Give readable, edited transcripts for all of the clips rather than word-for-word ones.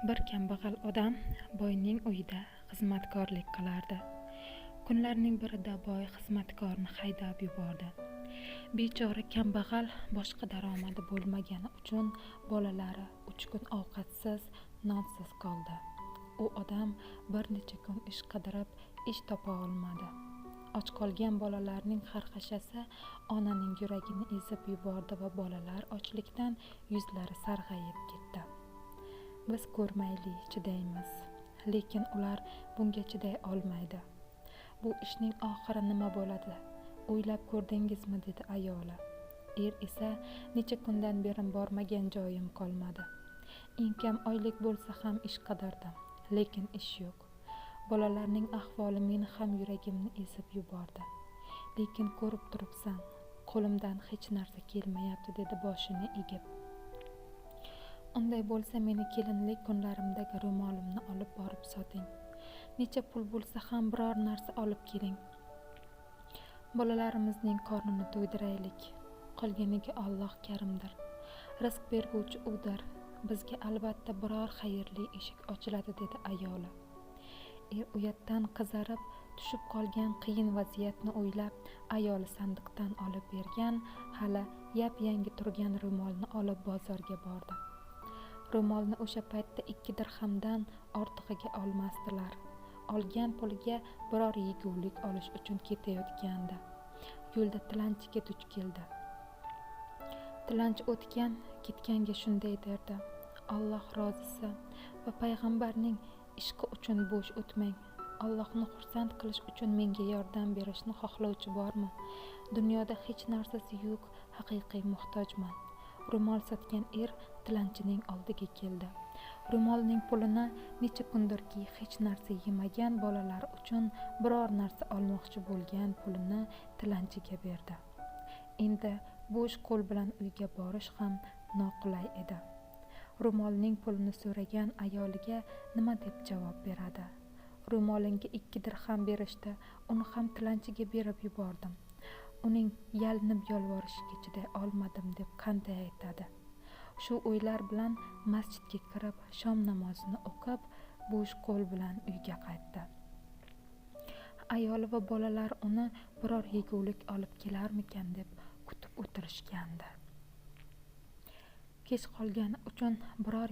Bir kambag'al odam boyning uyida xizmatkorlik qilardi. Kunlarning birida boy xizmatkorni haydab yubordi. Bechora kambag'al boshqa daromadi bo'lmagani uchun bolalari 3 kun ovqatsiz, nonsiz qoldi. U odam bir necha kun ish qidirib, ish topa olmadi. Och qolgan bolalarning xarxashasi onaning yuragini ezib yubordi va bolalar ochlikdan yuzlari sarg'ayib ketdi. Biz ko'rmayli chidaymiz, lekin ular bunga chiday olmaydi. Bu ishning oxiri nima bo'ladi? O'ylab ko'rdingizmi, dedi ayoli. Er esa necha kundan beri bormagan joyim qolmadi. Eng kam oylik bo'lsa ham ish qidirdim, lekin ish yo'q. Bolalarning ahvoli meni ham yuragimni ezib yubordi. Lekin ko'rib turibsan, qo'limdan hech narsa kelmayapti, dedi boshini egib. Unday bo'lsa meni kelinlik kunlarimdagi ro'molimni olib borib soting. Necha pul bo'lsa ham biror narsa olib keling. Bolalarimizning qornini to'ydiraylik. Qolganiga Alloh karimdir. Rizq berguvchi udir. Bizga albatta biror xayrli eshik ochiladi, dedi ayoli. Er uyatdan qizarib tushib qolgan qiyin vaziyatni o'ylab, ayoli sandiqdan olib bergan hali yap-yangi turgan ro'molni olib bozorga bordi. Ro'molni o'sha paytda 2 dirhamdan ortig'iga olmasdilar. Olgan puliga biror yegulik olish uchun ketayotgandi. Yo'lda tilanchiga duch keldi. Tilanchi o'tgan ketganga shunday derdi: Alloh rozisi va payg'ambarning ishqi uchun bo'sh o'tmang. Allohni xursand qilish uchun menga yordam berishni xohlovchi bormi? Dunyoda hech narsasi yo'q, haqiqiy muhtojman. Ro'mol sotgan er tilanchining oldiga keldi. Ro'molning pulini necha kundirki hech narsa yemagan bolalar uchun biror narsa olmoqchi bo'lgan pulini tilanchiga berdi. Endi bo'sh qo'l bilan uyga borish ham noqulay edi. Ro'molning pulini so'ragan ayoliga nima deb javob beradi? Ro'molimga 2 dirham berishdi, uni ham tilanchiga berib yubordim. Uning yalinib yolvorishiga chiday olmadim deb qanday aytadi? Shu o'ylar bilan masjidga kirib, shom namozini o'qib, bo'sh qo'l bilan uyga qaytdi. Ayoli va bolalar uni biror yegulik olib kelarmikan deb kutib o'tirishgandi. Kech qolgani uchun biror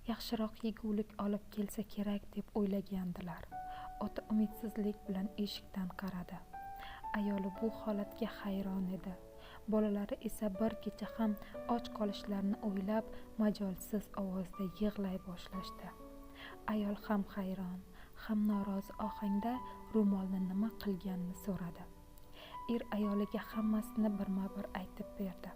yaxshiroq yegulik olib kelsa kerak deb o'ylagandilar. Ota umidsizlik bilan eshikdan qaradi. Ayoli bu holatga hayron edi. Bolalari esa bir kecha ham och qolishlarini o'ylab, majolsiz ovozda yig'lay boshlashdi. Ayol ham hayron, ham norozi ohangda ro'molni nima qilganini so'radi. Er ayoliga hammasini birma-bir aytib berdi.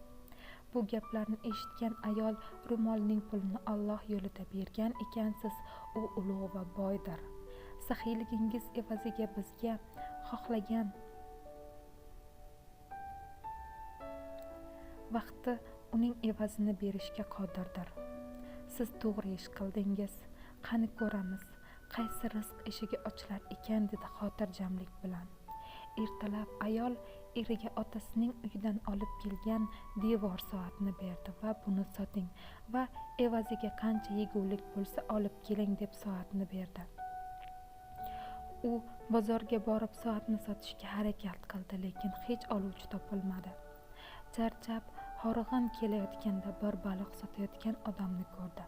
Bu gaplarni eshitgan ayol ro'molning pulini Alloh yo'lida bergan ekansiz, u ulug' va boydir. Saxiyligingiz evaziga bizga xohlagan vaqti uning evazini berishga qodirdir. Siz to'g'ri ish qildingiz. Qani ko'ramiz, qaysi rizq eshigi ochilar ekan, dedi xotirjamlik bilan. Ertalab ayol eriga otasining uyidan olib kelgan devor soatni berdi va buni soting va evaziga qancha yegulik bo'lsa olib keling deb soatni berdi. U bozorga borib soatni sotishga harakat qildi, lekin hech oluvchi topilmadi. Charchab, horg'in kelayotganda bir baliq sotayotgan odamni ko'rdi.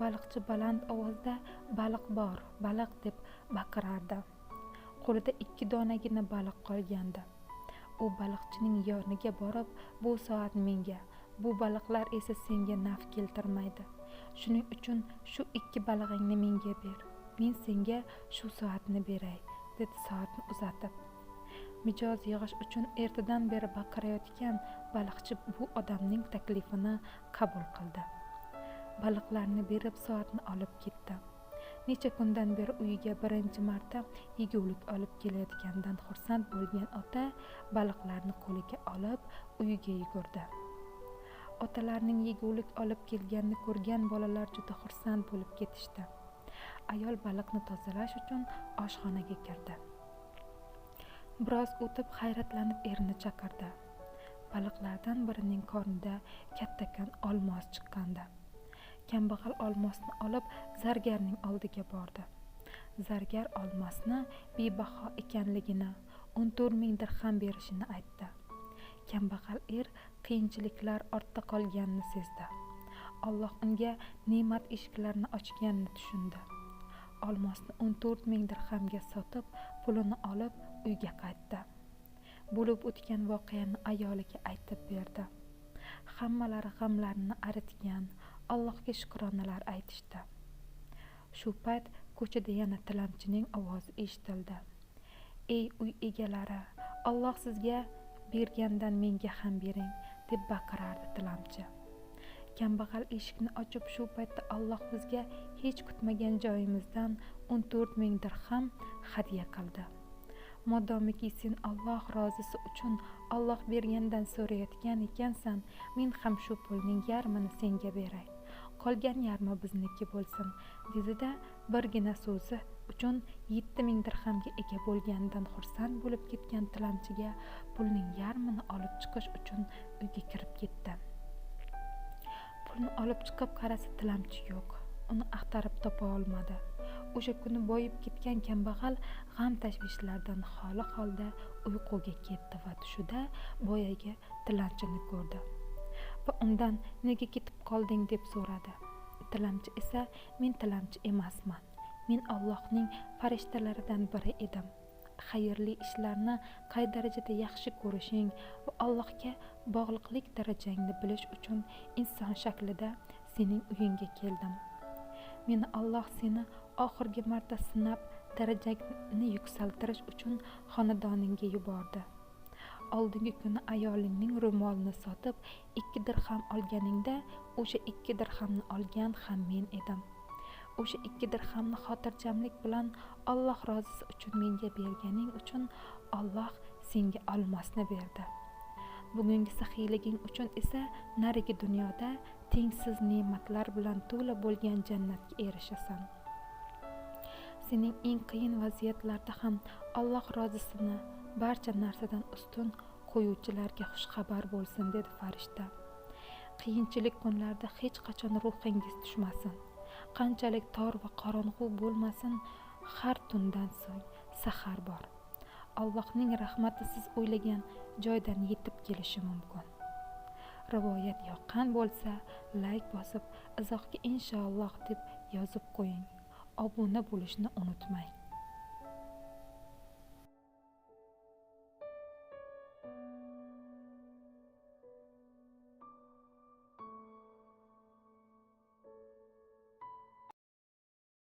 Baliqchi baland ovozda baliq bor, baliq deb baqirardi. Qo'lida 2 donagina baliq qolgandi. U baliqchining yoniga borib, bu soat menga, bu baliqlar esa senga naf keltirmaydi. Shuning uchun shu 2 balig'ingni menga ber. Men senga shu soatni beray, dedi soatni uzatib. Mijoz yig'ish uchun ertadan beri baqirayotgan baliqchi bu odamning taklifini qabul qildi. Baliqlarni berib soatni olib ketdi. Necha kundan beri uyiga birinchi marta yegulik olib kelayotganidan xursand bo'lgan ota baliqlarni qo'liga olib uyiga yugurdi. Otalarning yegulik olib kelganini ko'rgan bolalar juda xursand bo'lib ketishdi. Ayol baliqni tozalash uchun oshxonaga kirdi. Biroz o'tib hayratlanib erini chaqirdi. Baliqlardan birining qornida kattakon olmos chiqqandi. Kambag'al olmosni olib zargarning oldiga bordi. Zargar olmosni bebaho ekanligini, 14 ming dirham berishini aytdi. Kambag'al er qiyinchiliklar ortda qolganini sezdi. Alloh unga ne'mat eshiklarini ochganini tushundi. Olmosni 14 ming dirhamga sotib, pulini olib uyga qaytdi. Bo'lib o'tgan voqeani ayoliga aytib berdi. Hammalari g'amlarini aritgan, Allohga shukronalar aytishdi. Shu payt ko'chada yana tilamchining ovozi eshitildi. "Ey uy egalari, Alloh sizga bergandan menga ham bering", deb baqirardi tilamchi. Kambag'al eshikni ochib, shu paytda Alloh bizga hech kutmagan joyimizdan 14 ming dirham hadya qildi. Modomiki sen Alloh rozisi uchun Alloh bergandan so'rayotgan ekansan, men ham shu pulning yarmini senga beray. Qolgan yarmi bizniki bo'lsin, dedi-da, birgina so'zi uchun 7 ming dirhamga ega bo'lganidan xursand bo'lib ketgan tilamchiga pulning yarmini olib chiqish uchun uyga kirib ketdi. Pulni olib chiqib qarasa, tilamchi yo'q. Uni axtarib topa olmadi. O'sha kuni boyib ketgan kambag'al g'am tashvishlardan xoli holda uyquga ketdi va tushida boyagi tilanchini ko'rdi va undan nega ketib qolding deb so'radi. Tilamchi esa, men tilamchi emasman. Men Allohning farishtalaridan biri edim. Xayrli ishlarni qay darajada yaxshi ko'rishing va Allohga bog'liqlik darajangni bilish uchun inson shaklida sening uyingga keldim. Meni Alloh seni oxirgi marta sinab, darajangni yuksaltirish uchun xonadoningga yubordi. Oldingi kuni ayolingning ro'molini sotib 2 dirham olganingda, o'sha 2 dirhamni olgan ham men edim. O'sha 2 dirhamni xotirjamlik bilan Alloh rozisi uchun menga berganing uchun Alloh senga olmosni berdi. Bugungi saxiyliging uchun esa narigi dunyoda tengsiz ne'matlar bilan to'la bo'lgan jannatga erishasan. Sening eng qiyin vaziyatlarda ham Alloh rozisini barcha narsadan ustun qo'yuvchilarga xushxabar bo'lsin, dedi farishta. Qiyinchilik kunlarda hech qachon ruhingiz tushmasin. Qanchalik tor va qorong'u bo'lmasin, har tundan so'ng sahar bor. Allohning rahmati siz o'ylagan joydan yetib kelishi mumkin. Rivoyat yoqqan bo'lsa, like bosib, izohga inshaalloh deb yozib qo'ying. Obuna bo'lishni unutmang.